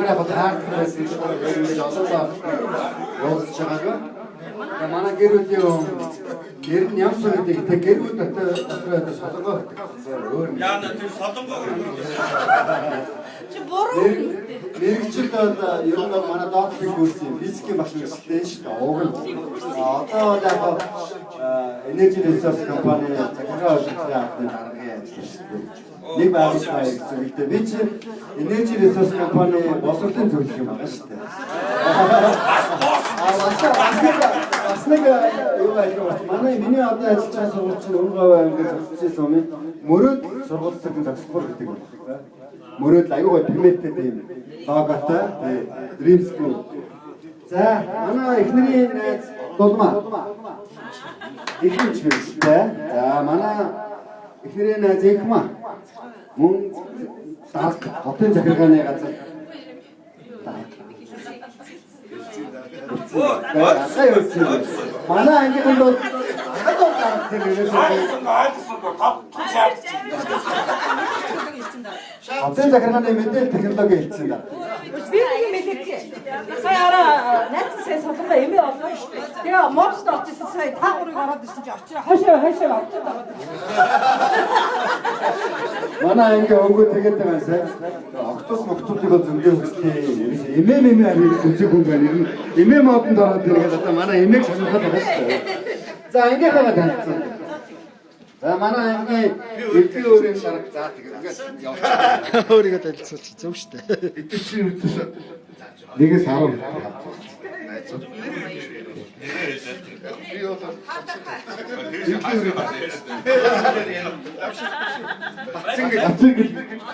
Зүгээр яг таардаг байсан шүү дээ. Ингэж олоолаа уулзж байгаагүй. Тэгээ манай гэр бүлийн хүн гэр нь ямар сүр гэдэг те гэр бүл дотор дотор солонгоо гэдэг. Өөр нэг. Яна тэр солонгоо Чи буруу хэлдэг. Мэргэжил бол ер нь бол манай доотлын курсын физикийн багш мэргэжлээ шүү дээ. Уг нь. Одоо бол яг Energy Resource компани захиргаа үйлдвэрлэлийн албаны даргын ажил шүү дээ. Нэг байгууллага гэсэн үгтэй. Би чи Energy Resource компани боловсролын зөвлөх юм байна шүү дээ. Бас нэг юу ажил байна. Манай миний одоо ажиллаж байгаа сургууль чинь Өнгө говь аймгийн зохицсон сумын мөрөөд сургууль цэцэн зогсбор гэдэг байна. Мөрөөдөл аюу гой пимэттэй тийм логотой тий Dream School. За манай эхнэрийн найз Дулмаа. Ихэнч мэрэгтэй. За манай эхнэрийн найз Энхмаа. Мөн дарга хотын захиргааны газар. Асаа юу юм. Манай ангийнхан бол одоо дарга тэр ерөөсөө Ойлгосон ойлгосон топ шаарч. хотын захиргааны мэдээлэл технологи хэлсэн да. Би нэг юм хэлэхгүй. Сая араа найз сая солонгоо эмээ олно шүү дээ. Тэгээ модод орж ирсэн сая та гурыг ороод ирсэн чи очроо хашаа хашаа очоод байгаа. Манай анги өнгөө тэгээд байгаа сайн. Октод моктуудыг бол зөндөө хүслээ. Ерөөсөө эмээ мэмээ харийг үзег хүн байна. Ер нь эмээ модонд ороод ирээд одоо манай эмээг сонирхоод байгаа шүү дээ. За ангийнхаагаа танилцсан. За манай ангийн эвдгийн өөрийн шарга за тэгээд ингээд явчих. Өөрийгөө танилцуулчих зөв штэ. Итгэвчийн үдээс нэгээс 10 найзууд. Би бол Батсан гэл Батсан гэл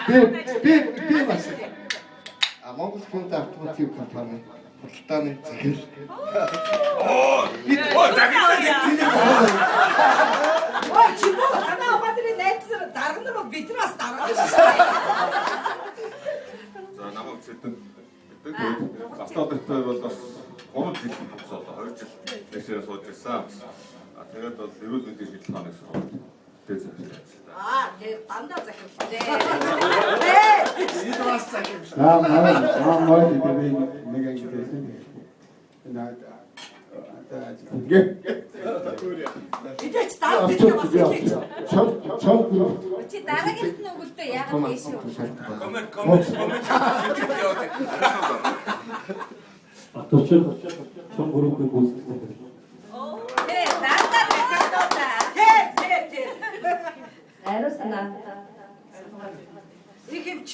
би би би бас А Монгол Фонд автомотив компани худалдааны захирал. Оо захиргаа Ой чи боо танаа ухааны найз нар дарга нар бол бид нар бас дарга шүү дээ. За намайг Цэдэн гэдэг. Тэгээд Ластаа бол бас 3 жил болоо 2 жил нэгсээр сууж ирсэн. А тэгээд бол эрүүл мэндийн шийдэл хааны сургууль дээр захирлаа. Аа тэр дандаа захирлаа. За манай манай гэдэг би нэг анги байсан. Энэ одоо ажил. Мэдээч дарга гэдэг бас хэлээч. Чон чон групп Чи дараагийнх нь өгөлдөө яагаад тийш үү? Коммент коммент коммент хэлдэг яваад. Атуучид чон группийг үүсгэх захирал. Тэ дандаа захирлаа та. Тэр тэр тэр. Ариу санаа. Их хэмч.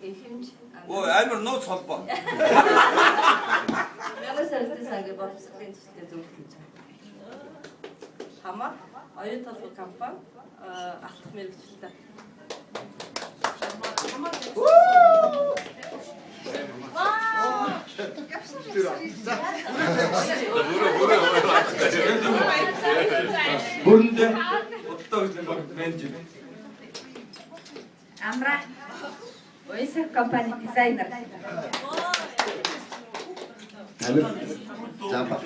Их хэмж. Оо амар нууц холбоо. Мянган сарсын сангийн боловсролын төслөө зөвлөх гэж байна. Хамаа оюун толгой компани алтах мэрэгчлээ. Бүрэндээ худалдаа хөгжлийн банк менежер. Амра. Уясах компани дизайнер. Амир Замба.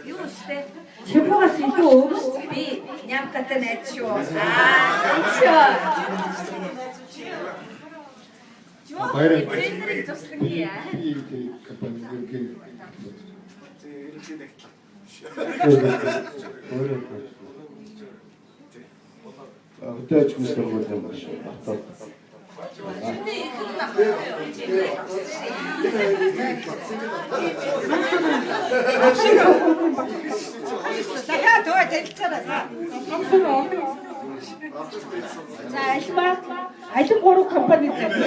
Юу штэ? Чимбогоос илүү өмнө Би нямкатай найз шүү. Аа, шүү. Баяраа. Тренерийг туслан хий. Би компани ерөнхий өөрөө хөдөө аж ахуйн сургуулийн багш Батал. Дахиад өө танилцаарай. За альмаа алим гурав компани захирал.